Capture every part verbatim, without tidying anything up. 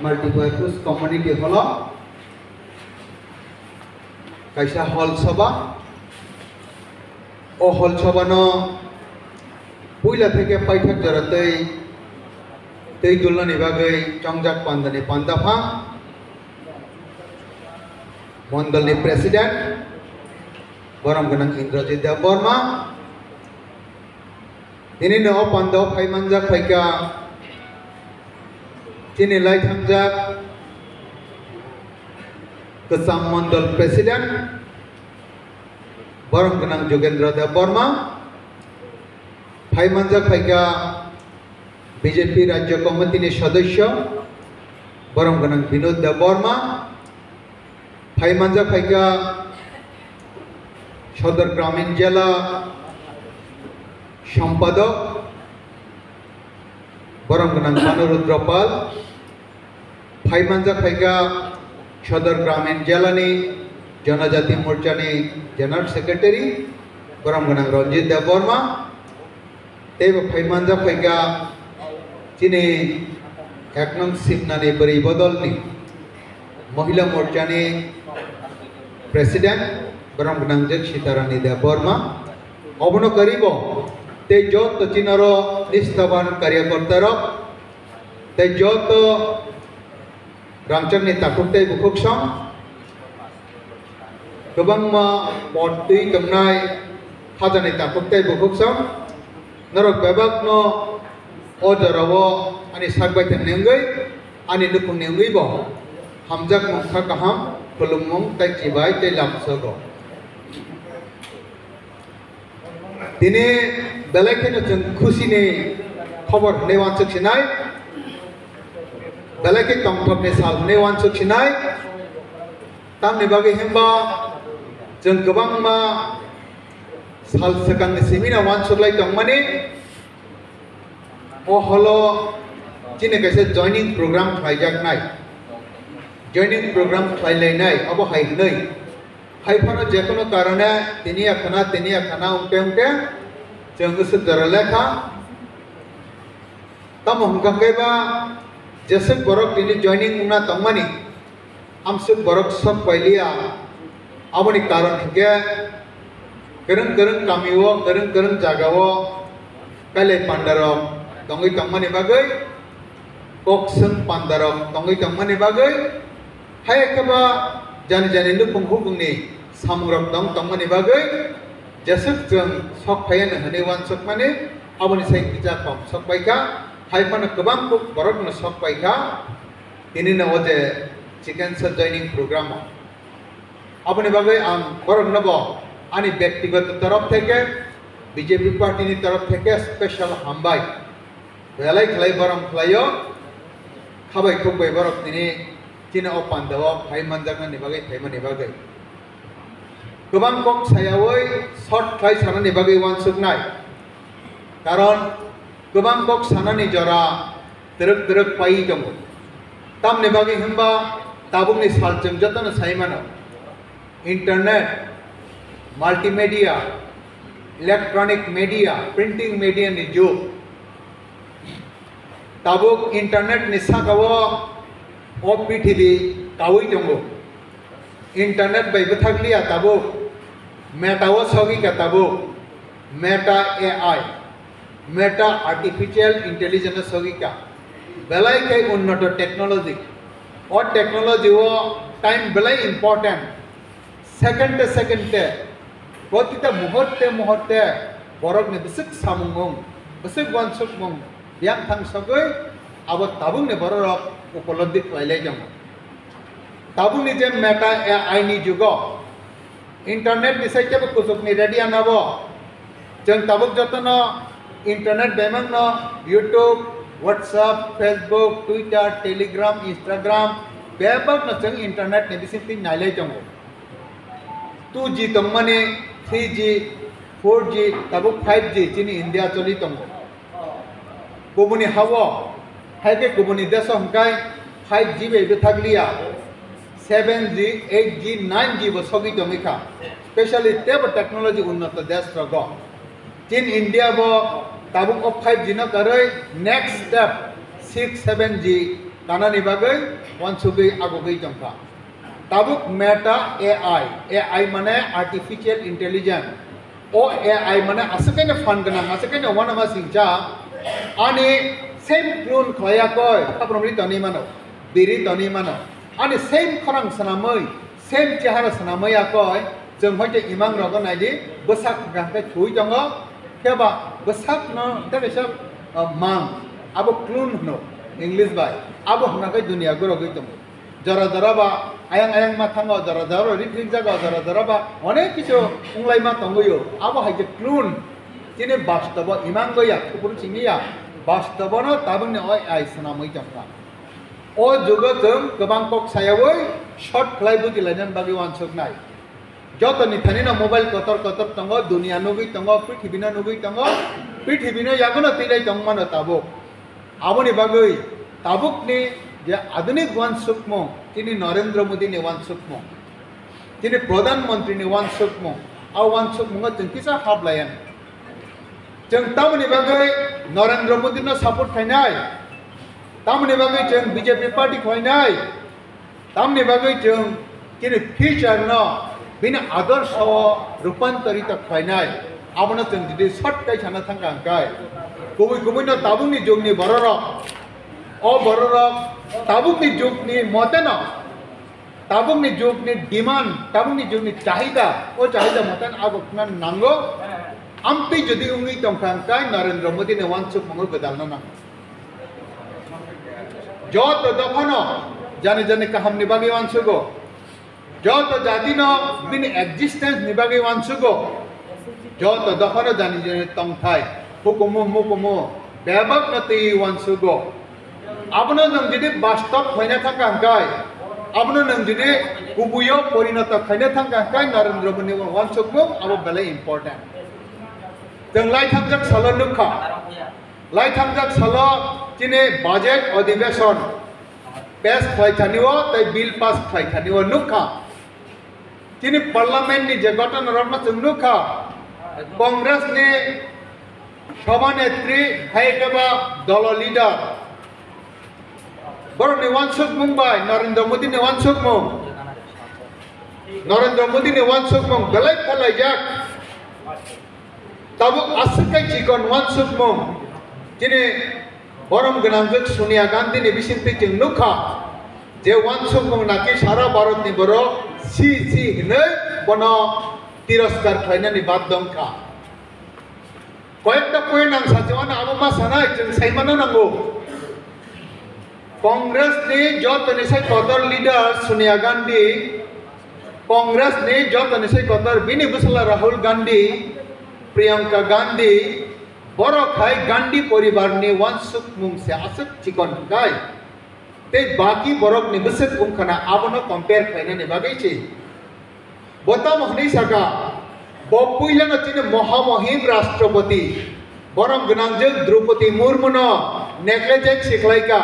Multipurpose Community Hall o kaisa hall soba. O hall soba no puila theke paithak jora tei tei dulnani bagwi chongjak pandani pandapha. Mondolni President, borom gwnang Indrajit Debbarma. Tini no o pando phai manjak phaikha chini lai thangjak Kwcham Mondol President, borom gwnang Jugendra Debbarma. Phai manjak phaikha B J P Rajya Committee ni Sodosyo, borom gwnang Binod Debbarma. Phai manjak phaikha Sodor Gramin Jela Sampadok, borom gwnang Manu Rudra Pal. Phai manjak phaikha Sodor Gramin Jela ni Janajati Morcha ni General Secretary, borom gwnang Ranjit Debbarma. Teibo phai manjak phaikha chini ek nong Simnani bwrwi bodolni Mohila Morchani President, borom gwnang je Sitarani Debbarma. Obono kwrwibo tei joto chini oro nisthaban karyakortarok tei joto rangchakni takhuk tei bukhuksong, kwbangma pot twi tongnai khajani takhuk tei bukhuksong, norok bebakno o jorao ani sak baithangni wngwi, ani nukhungni wngwibo hamjakmung, kha kaham, khulummung tei chibai tei lamsogo. Tini belai kheno chwng khusini khobor hwnwi uansuk sinai, belai khe tongthokni sal hwnwi uansuk sinai. Tamni bagwi hwnba chwng kwbangma sal swkangni simino uansuk lai tongmani. O holo chini kaisa joining program khlaijaknai, joining program khlailainai, abo hai hwnwi. Hai phano jekono karone tini ya khana, tini ya khana wngte wngte chwng swk jora lekha. Tamo hwnkha khe ba jeswk borok tini joining wngna tongmani, amswk borok sok pailiya. Aboni karon hinkhe kwrwng kwrwng kamio, kwrwng kwrwng jagao kailai pandarok tongwi tongmani bagwi, kok swng pandarok tongwi tongmani bagwi, hai khe ba jani jani nukhung hukungni samungrok tong tongmani bagwi jeswk chwng sok phaiya hwnwi uansukmani, aboni sai kisa kom sok paikha, hai phano kwbang kuk borokno sok paikha. Tini no o je chicken sa joining program o. Aboni bagwi ang borokno bo ani byaktigoto torof theke, B J P party ni torof theke special hambai. Belai khlai borom khlaio, khabai khukbai borok tini chini o pandao phai manjaknani bagwi, phaimani bagwi. Kwbang kok sayawi short khlai sanani bagwi uansuknai. Karon kwbang kok sanani jora twrwk twrwk paiwi tongo. Tamni bagwi hwnba tabukni sal chwng jotono sai mano. Internet, multimedia, electronic media, printing media ni jug. Tabuk internet ni saka o, o prithibi kaui tongo. Internet bai bwthakliya tabuk, Meta o sogwi ka tabuk, Meta A I, Meta Artificial Intelligence o sogwi ka. Belai khe unnoto technology. O technology o time belai important. Second te second te, protita muhurte muhurte borokni bwswk samung wng, bwswk uansukmung, biyang thangsogwi abo tabukni bororok upolobdi khlailai tongo. Tabukni je Meta A I ni jugo, internet ni site bo kuchukni ready anabo, chwng tabuk jotono internet bemangno YouTube, WhatsApp, Facebook, Twitter, Telegram, Instagram, bebakno chwng internet ni bisingtwi nailai tongo. Two G tongmani, three G, four G, tabuk five G chini India choli tongo. Kubuni hao, hai khe kubuni deso hwnkhe five G bai bwthakliya, seven G, eight G, nine G bo sogwi tongwi kha. Specially tebo technology unnoto desh rogo. Chin India bo tabuk o five G no karwi next step six, seven G Tanani bagwi wansugwi agugwi tongkha. Tabuk Meta A I, A I mane Artificial Intelligence. O A I mane aswk kaino phan gwnang, aswk kaino uanama singcha. Ani same clone khlaiya koi, khaprom ri tonwi mano, biri tonwi mano. Ani same khorang swnamwi, same chehara swnamwi ya koi, chwng hoite imang rogo naidi, bwsak hwnkha hwnkhe thwi tongo, khe ba bwsakno tei kaisa, ah, mang, abo clone hwno English bai, abo hwnkha khe duniya gorogwi tongo. Jora jora ba ayang ayang ma thango, jora jora rik rik jago, jora jora ba onek kichu wnglaima tongwio. Abo hai khe clone, chini bastobo imang goya, kupuru chingya, bastobono tabukni oi ai swnamwi tongkha. O jugo chwng kwbang kok sayawi short khlai bujilainani bagwi wansuknai. Jotoni thanino mobile kotor kotor tongo, duniya nugwi tongo, prithibino nugwi tongo, prithibino yagono twilai tongmano tabuk. Aboni bagwi tabukni je adunik wansukmung, chini Narendra Modi ni wansukmung, chini Pradhan Mantri ni wansukmung, a wansukmungo chwng kisa hablaiyan. Chwng tamoni bagwi Narendra Modi no support khainai, tamoni bagwi chwng B J P party khainai, tamoni bagwi chwng chini future no bini adorsho o rupantarito khlainai, abono chwng jodi short kai sana thangkha hwnkhe, kubui kubui no tabukni jugni bororok, o bororok tabukni jugni moteno, tabukni jugni demand, tabukni jugni chahida, o chahida moten abo khna nango. Amtwi jodi wngwi tongkha hwnkhe Narendra Modi ni wansukmungo gwdalna nango. Joto dophano jani jani kahamni bagwi wansugo. Joto jatino bini existence ni bagwi wansugo. Joto dophano jani jani tongthai, hukumu mukumu bebakno twi wansugo. Abono nwng jodi bastob khaina thangkha hwnkhe, abono nwng jodi kubuio porinoto khaina thangkha hwnkhe Narendra Modi ni wansukmung abo belai important. Chwng lai thangjak salo nukha. Lai thangjak salo chini budget adhibeshon pass khlai thani o tei bill pass khlai thani o nukha. Chini parliament ni je gotona rokno chwng nukha, Congress ni sabha netri hai khe ba dolo leader, borok ni wansukmung bai Narendra Modi ni wansukmung, Narendra Modi ni wansukmung belai phailai jak. Tabuk aswk khe chikon wansukmung, chini borom gwnangjwk Sonia Gandhi ni bisingtwi chwng nukha je wansukmung naki sara Bharat ni borok si si hinwi bono tiroskar khlainani bad dongkha. Koyekta point ang sachi mano, abo ma sanai chwng sai mano nango. Congress ni jotoni sai kotor leader Sonia Gandhi, Congress ni jotoni sai kotor bini bwsala Rahul Gandhi, Priyanka Gandhi, borok hai Gandhi poribar ni wansukmung se aswk chikon hwnkhe. Tei baki borok ni bwswk wngkhana abono compare khlainani bagwi se. Bo tamo hwnwi saka, bo puilano chini mohamohim Rashtrapati, borom gwnangjwk Draupadi Murmuno negligence se khlaika,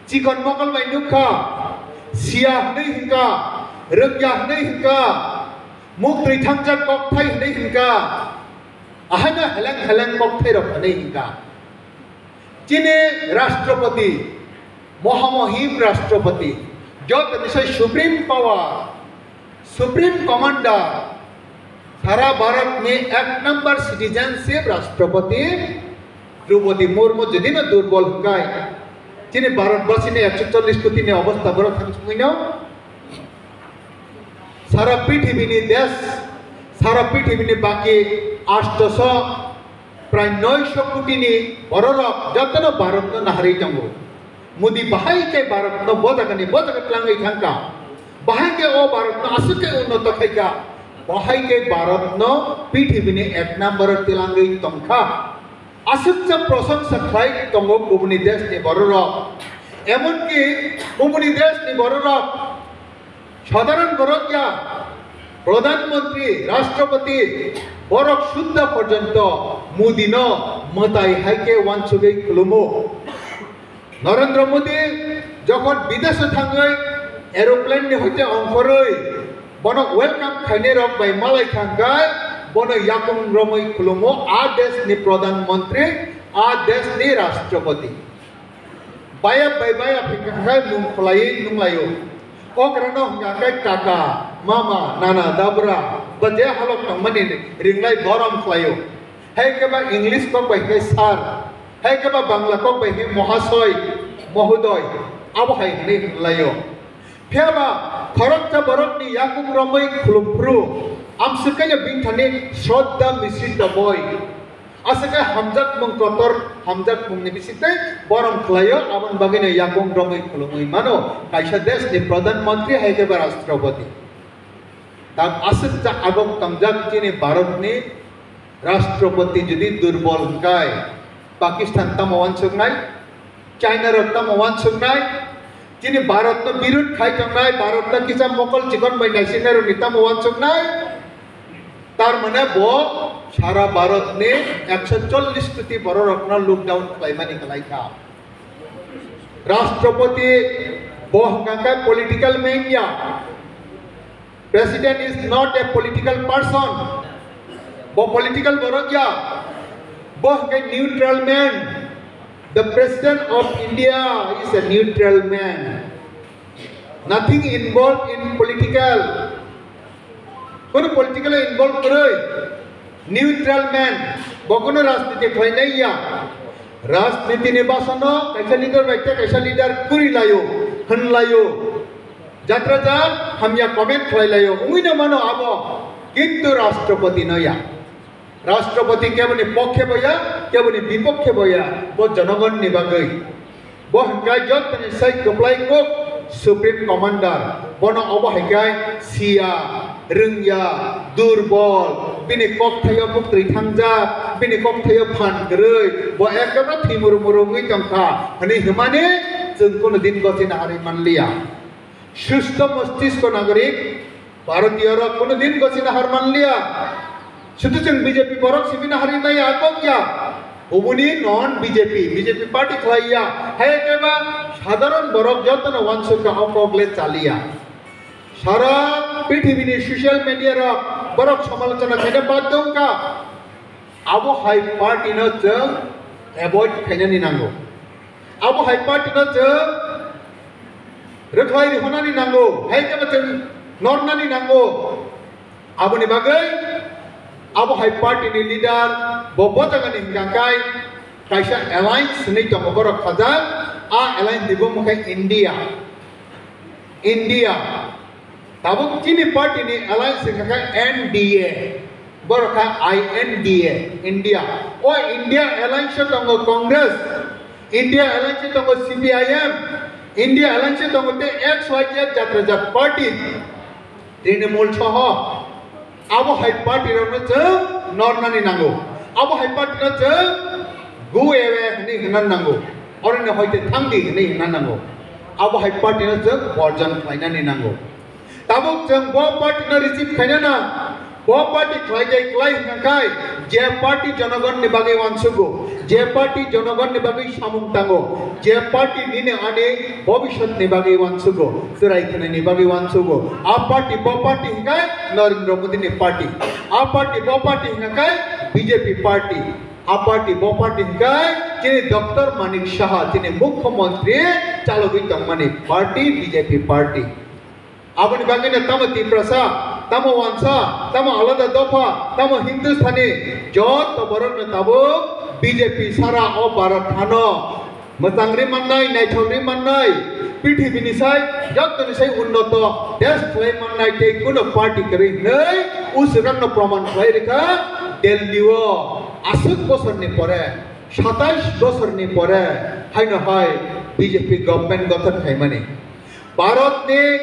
chikon mokol bai nukha, siya hwnwi hwnkha, rwngya hwnwi hwnkha, muktwi thangjak kokthai hwnwi hwnkha, ahaino heleng heleng kokthairok hwnwi hwnkha. Chini Rashtrapati, mohamohim Rashtrapati, jotoni sai supreme power, supreme commander, sara Bharat ni ek number citizenship Rashtrapati Draupadi Murmu jodi no durbol hwnkhe, chini Bharat basi ni ekso chollish koti ni obostha borok thang songwi no. Sara prithibini desh, sara prithibini baki asto so prai noisho kotini bororok jotono Bharatno naharwi tongo. Modi bahai khe Bharatno bo jagani bo jaga twlangwi thangkha. Bahai khe o Bharatno aswk khe unnoto khaikha. Bahai khe Bharatno prithibini ek number o twlangwi tongkha. Aswkcha prosongsa khlai tongo kubuni deshni bororok. Emonki kubuni deshni bororok sadharon borok ya, Pradhan Mantri, Rashtrapati, borok sudda porjonto Modi no mwtai hai khe wansugwi khulumo. Narendra Modi jokhon bidesho thangwi aeroplane ni hoite ongkhorwi bono welcome khainai rok bai malai thangkha, bono yakung romwi khulumo a desh ni Pradhan Mantri, a desh ni Rashtrapati. Bayap bai bayap hingka khe mung khwlaiwi nunglaio. Okrano hingka khe kaka, mama, nana, dabra, ba je halok tongmani ringlai borom khlaio. Hai khe ba English kok bai khe sir, hai khe ba Bangla kok bai khe mohasoi, mohodoy, abo hai hwnwi hwnlaio. Phiya ba khoroksa borokni yakung romwi khulum phuru, amswk khe bini thani shraddha misrit boi. Aswk khe hamjakmung kotor, hamjakmungni bisingtwi borom khlaio, aboni bagwino yakung romwi khulumwi mano kaisa deshni Pradhan Mantri hai khe ba Rashtrapati. Tak aswk cha agok tongjak chini Bharatni Rashtrapati jodi durbol hwnkhe Pakistan tamo uansuknai? China rok tamo uansuknai? Chini Bharat no birud khai tongnai, Bharat no kisa mokol chikon bai naisinai rok ni tamo uansuknai? Tar mane bo sara Bharat ni ekso chollish koti borok rok no lockdown khlaimani kwlai kha. Rashtrapati bo hwnkha khe political man ya. President is not a political person. Bo political borok ya. Bo hwnkhe neutral man. The President of India is a neutral man. Nothing involved in political. Kono political involved kwrwi. Neutral man. Bo kono rajniti khlainai ya. Rajniti ni basano kaisa leader bai tei kaisa leader kwrwi laio, hwnlaio. Jatra jat hamya comment khlai laio, wngwi no mano abo, kintu Rashtrapati no ya. Rashtrapati keboni pokhe bo ya, keboni bipokhe bo ya, bo jonogon ni bagwi. Bo hwnkhe jottoni sai kwplai kok Supreme Commander, bono obo hai khe siya, rwngya, durbol, bini kokthaio buktwi thangjak, bini kokthaio phan kwrwi, bo ekdom thimuru muru wngwi tongkha, hwnwi hwnmani chwng kono din gosina harwi manliya. Susto mostisko nagorik Bharatiyorok kono din gosina har manliya. Sudu chwng B J P borok sibina hari nai akok ya. Ubuni non B J P, B J P party khlai ya. Hai khe ba sadharon borok jotono wansuk kha o kok le chaliya. Sara prithibini social media rok borok samalochona khaina bad wngkha. Abo hai party no chwng avoid khainani nango. Abo hai party no chwng rwkhlai rihornani nango, hai khe bo chwng nornani nango. Aboni bagwi abo hai party ni leader bo bojagani hwnkha khe kaisa alliance hwnwi tongo borok khajak, a alliance ni bumung khe India. India. Tabuk chini party ni alliance hwnkha khe N D A, borok kha I N D A, India. O India alliance o tongo Congress, India alliance o tongo C P I M, India alliance o tongo tei X Y Z jatra jat party, Trinamool soho. Abo hai party rokno chwng nornani nango. Abo hai party no chwng go away hwnwi hwnna nango. Oroni hoite thangdi hwnwi hwnna nango. Abo hai party no chwng borjon khlainani nango. Tabuk chwng bo party no receive khaina na, bo party khlai jai klai hwnkha khai, je party jonogon ni bagwi wansugo, je party jonogon ni bagwi samung tango, je party nini ani bobisot ni bagwi wansugo, chwrai khwnani bagwi wansugo, a party bo party hwnkha khai Narendra Modi ni party, a party bo party hwnkha khai B J P party, a party bo party hwnkha khai chini Doctor Manik Saha, chini Mukhyamantri chalogwi tongmani party, B J P party. Aboni bagwino tamo Tiprasa, tamo Wansa, tamo alada dopha, tamo Hindustani, joto borokno tabuk B J P sara o Bharat hano mwchangri mannai, naithokri mannai, prithibini sai, jotoni sai unnoto desh khlai mannai tei kuno party kwrwi hwnwi uswrangno proman khlai rwkha Delhi o aswk bosorni pore, satais bosorni pore haino hai B J P government gothon khaimani. Bharatni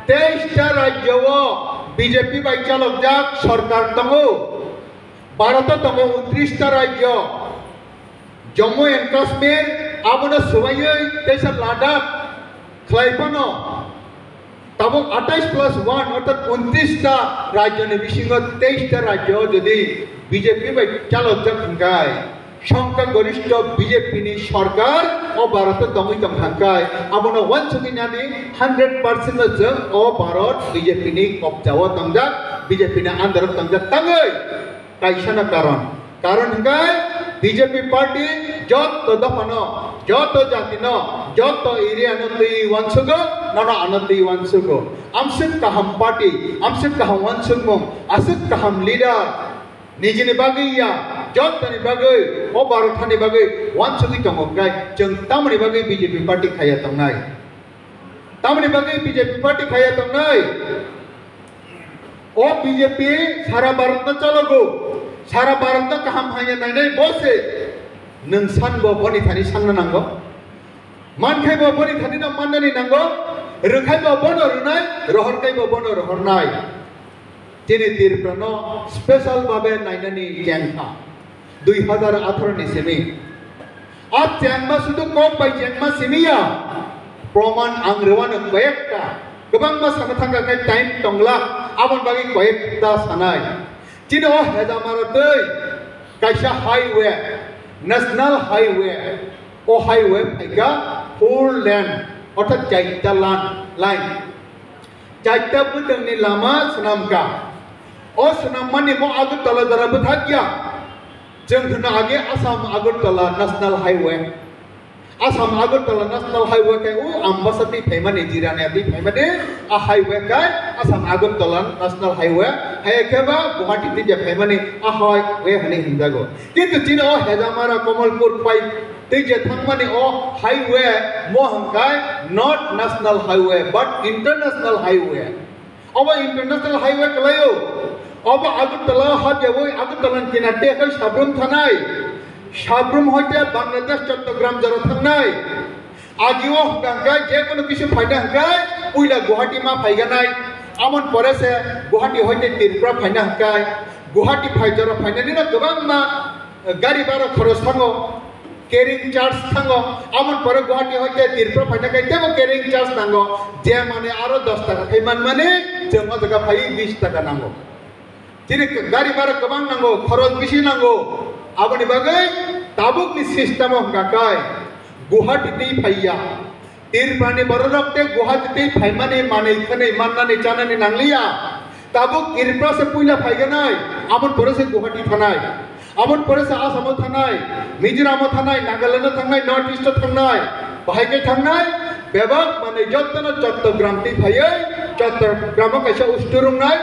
teis ta rajyo o B J P bai chalokjak sorkar tongo. Bharato tongo untris ta rajyo. Jammu and Kashmir abono swbaiwi teisa Ladakh khlai phano tabuk atais plus one orthat untris ta rajyoni bisingo teis ta rajyo jodi B J P bai chalokjak hwnkhe Songkha gorishto B J P ni sorkar o Bharat o tongwi tong thangkhai, abono uansugwi nani hundred percent no chwng o Bharat B J P ni kobja o tongjak, B J P ni under o tongjak tangwi kaisa no karon. Karon hwnkhe B J P party jotto dophano, jotto jatino, jotto area no twi uansugo, nono ano twi uansugo. Amswk kaham party, amswk kaham uansukmung, aswk kaham leader, nijini bagwi ya, jottoni bagwi, o Bharat hani bagwi uansugwi tongo khe, chwng tamoni bagwi B J P party khaiya tongnai? Tamoni bagwi B J P party khaiya tongnai? O B J P sara Bharat no chalogo, sara Bharat no kaham hanya nainai bo se. Nwng san bo boni thani sanna nango. Mankhai bo boni thani no mannani nango. Rwkhai bo bono rwnai, rohorkhai bo bono rohornai. Chini Tripura no special babe nainani jengkha. Dui hazar atharo ni simi. A chengma sudu kok bai chengma simi ya. Proman ang rwano koyekta. Kwbangma sana thangkha khe time tongla. Aboni bagwi koyekta sanai. Chini o Hejamara tei kaisa highway, national highway. O highway phaikha four lane, orthat chaita lan, line. Chaita bwtangni lama swnamkha. O swnammani mo Agartala jora bwthakya. Chwng hwno age Assam Agartala National Highway. Assam Agartala National Highway khe o Ambasa twi phaimani, Jirania twi phaimani a highway khe Assam Agartala National Highway. Hai khe ba Guwahati twi je phaimani a highway hwnwi hwnjago. Kintu chini o Hejamara Kamalpur pai tei je thangmani o highway mo hwnkhai not national highway but international highway. Obo international highway kwlaio. Obo Agartala habyawi Agartala ni kinarte khai Sabrum thanai. Sabrum hoite Bangladesh Chattogram jora thangnai. Agio hwnkha hwnkhe je kono kisu phaina hwnkhe puila Guwahati ma phaiganai. Amon pore se Guwahati hoite Tripura phaina hwnkhe Guwahati phai jora phainani no kwbangma gari bhara khoros thango, carrying charge thango, amon pore Guwahati hoite Tripura phaina khai tebo carrying charge nango, je mane aro dos taka khai man mane chwng o jaga phai bis taka nango. Chini gari bhara kwbang nango, khoros bisi nango, aboni bagwi tabukni system o hwnkha khai Guwahati twi phaiya. Tripurani bororok tei Guwahati tei phaimani manwi khwnwi mannani chanani nangliya. Tabuk Tripura se puila phaiganai, aboni pore se Guwahati thanai. Aboni pore se Assamo thanai, Mizoramo thanai, Nagalando thangnai, North East o thangnai. Bahai khe thangnai, bebak manwi jottono Chattogram tei phaiwi, Chattogram o kaisa usturungnai,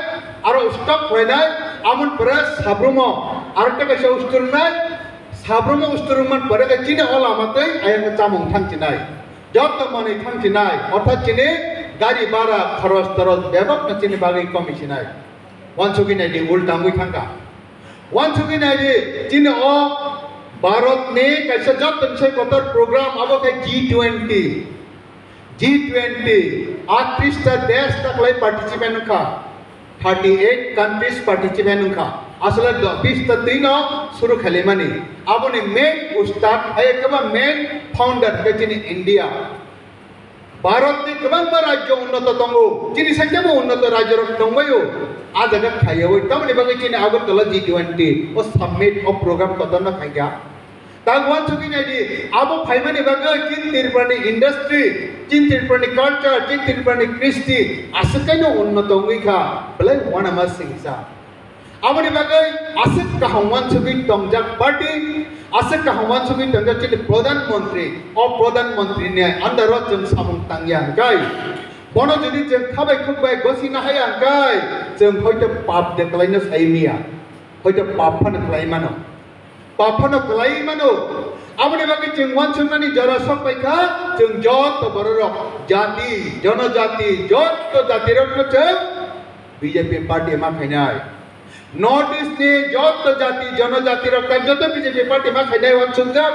aro ustok phainai, aboni pore Sabrumo, aro tei kaisa usturungnai, Sabrumo usturungman pore khe chini o lama tei ayang chamung thangchinai. Jotto manwi thangchinai, orthat chini gari bhara, khoros toros bebak no chini bagwi komi sinai. Wansugwi naidi, ulta wngwi thangkha. Wansugwi naidi, chini o Bharat ni kaisa jotto ni sai kotor program, abo khe G twenty. G twenty, atris ta desh ta kwlai participant wngkha. Thirty eight countries participant wngkha. Asole do, bis ta twi no suru khalimani. Aboni main ustad, hai khe ba main founder khe chini India. Bharat ni kwbangma rajyo unnoto tongo. Chini sakhe bo unnoto rajyo rok tongbaio. A jaga khaiyawi. Tamoni bagwi chini Agartala G twenty o summit o program kotorno khaikha. Tak wansugwi naidi, abo phaimani bagwi chini Tripurani industry, chini Tripurani culture, chini Tripurani kristi aswk kaino unnoto wngwi kha, belai uanama singsa. Aboni bagwi aswk kaham wansugwi tongjak party, aswk kaham wansugwi tongjak chini Pradhan Mantri, o Pradhan Mantri ni under o chwng samung tangya hwnkhe, bono jodi chwng khabai khukbai gosi nahaya hwnkhe, chwng hoito pap de kwlaino sai miya, hoito pap phano kwlai mano. Pap phano kwlai mano. Aboni bagwi chwng wansuknani jora sok pai kha, chwng joto bororok, jati, jonojati, joto jatirokno chwng B J P party ma khainai. North East ni joto jati, jonojatirok tai joto B J P party ma khainai wansukjak.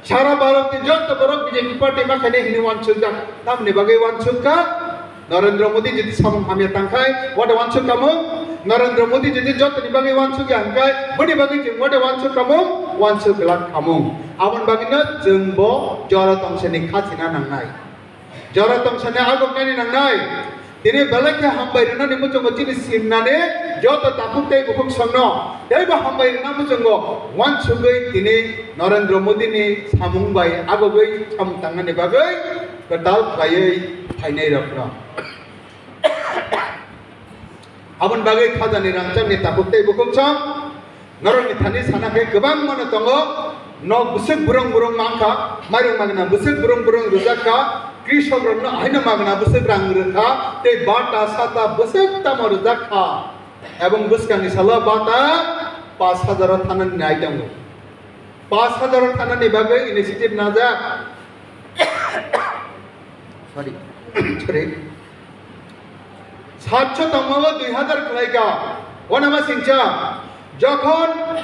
Sara Bharat ni joto borok B J P party ma khainai hwnwi wansukjak. Tamoni bagwi wansuk kha, Narendra Modi jodi samung hamya tangkhai, wade wansuk kamung? Narendra Modi jodi jotoni bagwi wansuk ya hwnkhe, boni bagwi chwng wade wansuk kamung? Wansuk glak kamung. Aboni bagwino chwngbo jora tongsani khachina nangnai. Jora tongsani agok nani nangnai. Tini belai khe hambai rwnani muchungo chini simnani joto takhuk tei bukhuk songno. Teibo hambai rwna muchungo wansugwi tini Narendra Modi ni samung bai agogwi samung tangnani bagwi kwtal khlaiwi phainairokno. Aboni bagwi khajani rangchakni takhuk tei bukhuk song norokni thani sana khe kwbangmano tongo, Nok bwswk burung burung mankha, mairung magna bwswk burung burung rwjak kha, krishok rokno ahaino magna bwswk rang rwkha, tei bata sata bwswk tamo rwjak kha. Ebong bwskangni salo bata pash hajar o thanani nai tongo. Pash hajar o thanani bagwi initiative najak. Sorry. Sorry. Satso tongmao dui hajar khlaika. Wanama singcha. Jokhon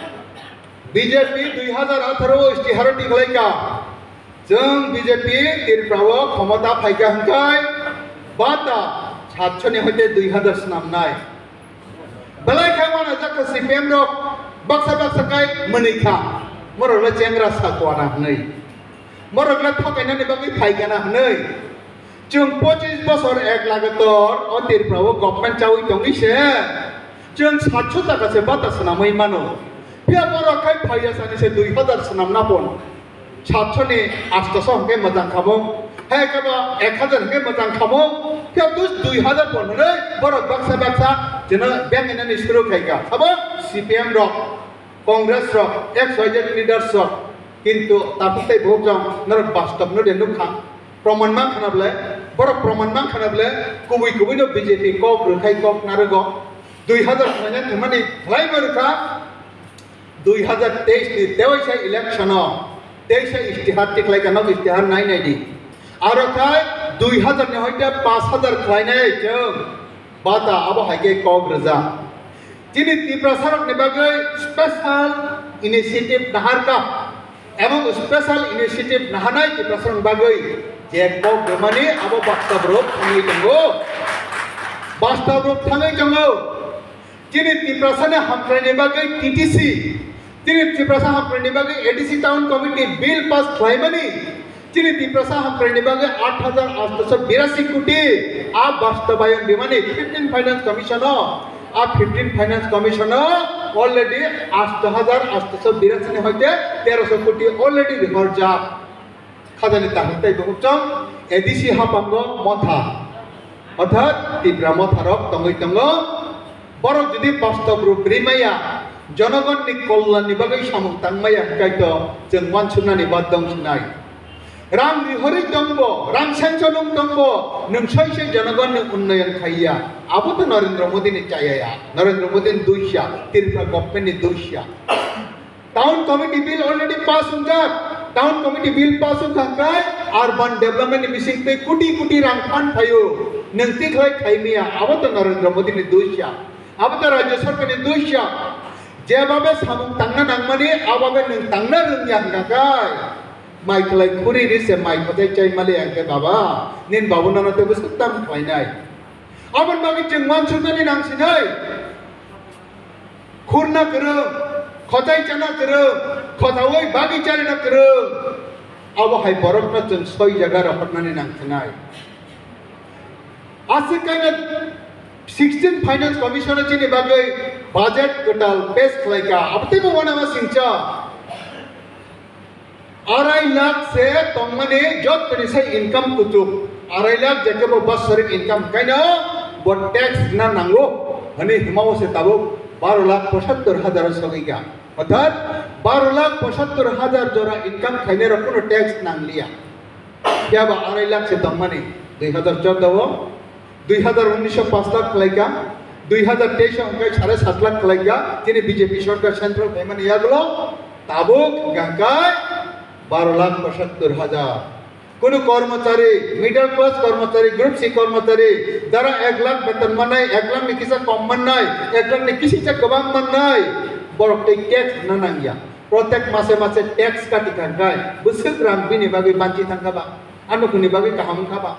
B J P dui hajar atharo o istiharo tikhlaika. Chwng B J P Tripura o khomota phaika hwnkhe bata satso ni hoite dui hajar swnamnai. Belai khe wanajak kha C P M rok baksa baksa kai mwnwi kha. Morokle chengra sakuana hwnwi. Morokle thokainani bagwi phaikana hwnwi. Chwng pochis bosor ek lagator o Tripura o government chawi tongwi se. Chwng satso taka se bata swnamwi mano. Phiya borok khai phaiya sani se dui hajar swnamna pon. Satso ni astoso hwnkhe mwchang khamung, hai khe ba ek hajar hwnkhe mwchang khamung, khe dus dui hajar pon hwnwi borok baksa baksa jeno beng inani suru khaika. Sabo C P M rok, Congress rok, X Y Z leaders rok, kintu takhuk tei bukhuk jong norok bastob no de nukha. Proman mankha na bwle, borok proman mankha na bwle, kubui kubui no B J P kok rwkhai kok narwgo. Dui hajar khlaina thwmani khlai bo rwkha. Dui hajar teis ni tewaisa election o teisa istihar tikhlai kha, nok istihar nai nai di. Aro khai dui hajar ni hoite pash hajar khlainai chwng bata abo hai khe kok rwja. Chini Tiprasa rok ni bagwi special initiative nahar kha. Ebong special initiative nahanai Tiprasa rok ni bagwi je kok rwmani abo basta borok thangwi tongo. Basta borok thangwi tongo. Chini Tiprasa ni hamkrai ni bagwi T T C, chini Tiprasa hamkrai ni bagwi A D C Town Committee bill pass khlaimani, chini Tiprasa hamkrai ni bagwi aat hajar aatso birasi koti a bastabayon rimani fifteen Finance Commission o, a fifteen Finance Commission o already aat hajar aatso birasi ni hoite teroso koti already rihorjak. Khajani tahuk tei bukhukchong A D C haphango motha, orthat Tipra motharok tongwi tongo. Borok jodi bastob rup rimaya, jonogonni kollanni bagwi samung tangmaya hwnkhe to chwng uansuknani ba dongsinai. Rang rihorwi tongbo, rang sanchonung tongbo, nwng soi se jonogonni unnoyon khaiya. Abo to Narendra Modini chaya ya. Narendra Modini dusya, Tripura governmentni dusya. Town committee bill already pass wngjak. Town committee bill pass wngkha khe urban development ni bising twi koti koti rang phan phaio. Nwng tikhlai khaimaya, abo to Narendra Modi ni dusya. Abo to Rajya Sarkar ni dusya. Jebabe samung tangna nangmani, ababe nwng tangna rwngya hwnkha khe. Mai khlai khuri ri se mai khajai chai mali ang khe baba. Nin babu nono tei bwswk tam khlainai. Aboni bagwi chwng uansuknani nangsinai. Khurna kwrwng, khotai chana kwrwng, khotaui bagwi charina kwrwng, abo hai borokno chwng soi jaga rohornani nangkhnai. Aswk kaino sixteen Finance Commission o chini bagwi budget kwtal pass khlaika, abo teibo uanama singcha. Arai lakh se tongmani jottoni sai income kuchuk. Arai lakh jekebo basorik income kaino bo tax rina nango. Hani himao se tabuk baro lakh pochattor hajar sogika. Orthat baro lakh pochattor hajar jora income khainai rok kuno tax nangliya. Phiya ba arai lakh se tongmani dui hajar chordo o. Dui hajar unnish o pash lakh khlaika, dui hajar teis o hwnkhe sare sat lakh khlaika, chini B J P sorkar central phaimani yagulo tabuk hwnkhe baro lakh pochattor hajar. Kunu kormochari, middle class kormochari, group C kormochari, jara ek lakh beton mannai, ek lakh ni kisa kom mannai, ek lakh ni kisa kwbang mannai, borok tei tax rwna nangya. Protek mase mase tax kati kha hwnkhe bwswk rang bini bagwi banchi thangkha ba, a nukhungni bagwi kaham wngkha ba.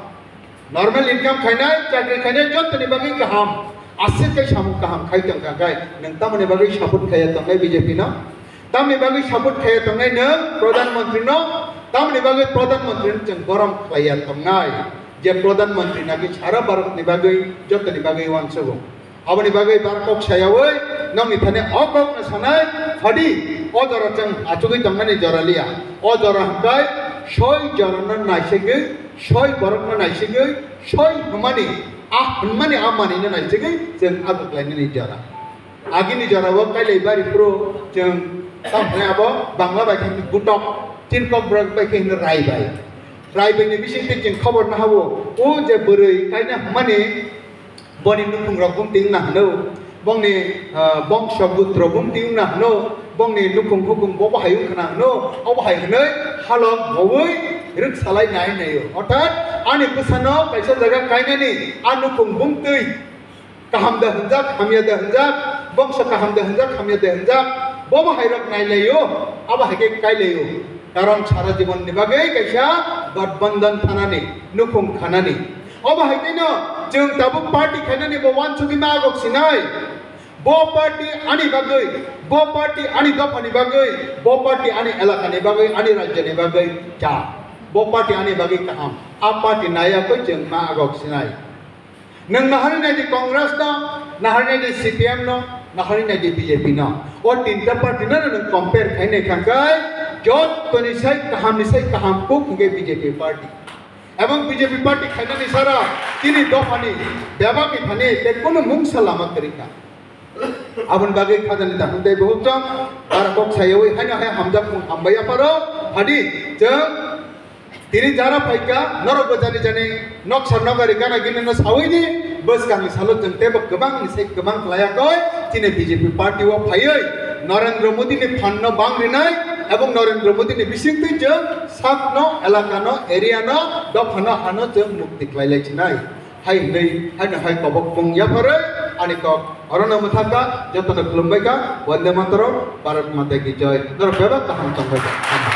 Normal income khainai, chakri khainai jottoni bagwi kaham. Aswk khe samung kaham khai tongkha khe, nwng tamoni bagwi support khaiya tongnai B J P no? Tamoni bagwi support khaiya tongnai nwng Pradhan Mantri no? Tamoni bagwi Pradhan Mantri no chwng gorom khlaiya tongnai? Je Pradhan Mantri naki sara Bharat ni bagwi, jottoni bagwi uansugo. Aboni bagwi bar kok sayaui nokni thani o kokno sanai phadi, o jora chwng achugwi tongmani jora liya. O jora hwnkhe soi jorano naisegwi, soi borokno naisegwi, soi hwnmani, a hwnmani a manwino naisegwi chwng aguklainani jora. Agini jorao kailai bari phuru chwng Tamo hwnwi abo Bangla bai khe hino gutok, chini Kokborok bai khe hino raibai. Raibai ni bisingtwi chwng khobor nahao, o je bwrwi kaina hwnmani boni nukhung rok bumtwi wngna hwno, bongni, ah, bongso butro bumtwi wngna hwno, bongni nukhung hukhung bo bahai wngkhwna hwno, obo hai hwnwi halok bowi rwksalai nai naio. Orthat ani bwsano kaisa jaga kainani a nukhung bumtwi kaham da hwnjak, hamya da hwnjak, bongso kaham da hwnjak, hamya da hwnjak, bo bahai rok nai laio, abo hai khe kai laio. Karon sara jibon ni bagwi kaisa gotbondhon thanani, nukhung khanani. Obo hai khe no chwng tabuk party khainani bo wansugwi ma agok sinai. Bo party ani bagwi, bo party ani dopha ni bagwi, bo party ani elaka ni bagwi, ani rajya ni bagwi cha. Bo party ani bagwi kaham. A party naya koi chwng ma agok sinai. Nwng naharwi nai di Congress no, naharwi nai di C P M no, naharwi nai di B J P no. O tinta party no nwng compare khainai kha khe, jotoni sai kaham ni sai kaham kuk hwnkhe B J P party. Ebong B J P party khainani sara chini dophani bebak ni thani tei kunu mungsa lama kwrwi kha. Aboni bagwi khajani dakhung tei bukhuk chwng bara kok sayawi haino hai hamjak mung hambai yapharo phadi chwng tini jara phaikha norokbo jani jani noksa nogari gana gini no sawi di bwskangni salo chwng teibo kwbangni sai kwbang khlaiya koi chini B J P party o phaiwi Narendra Modi ni phan no bang rinai ebong Narendra Modi ni bisingtwi chwng sakno, elakano, areano, dophano, hano chwng mukti khlailai chinai. Hai hwnwi, haino hai kobok bung yapharwi ani kok orono mwthakha, jotono khulumbaikha, Vande Mataram, Bharat Mata ki Jai. Norok bebak kaham tongbaikha.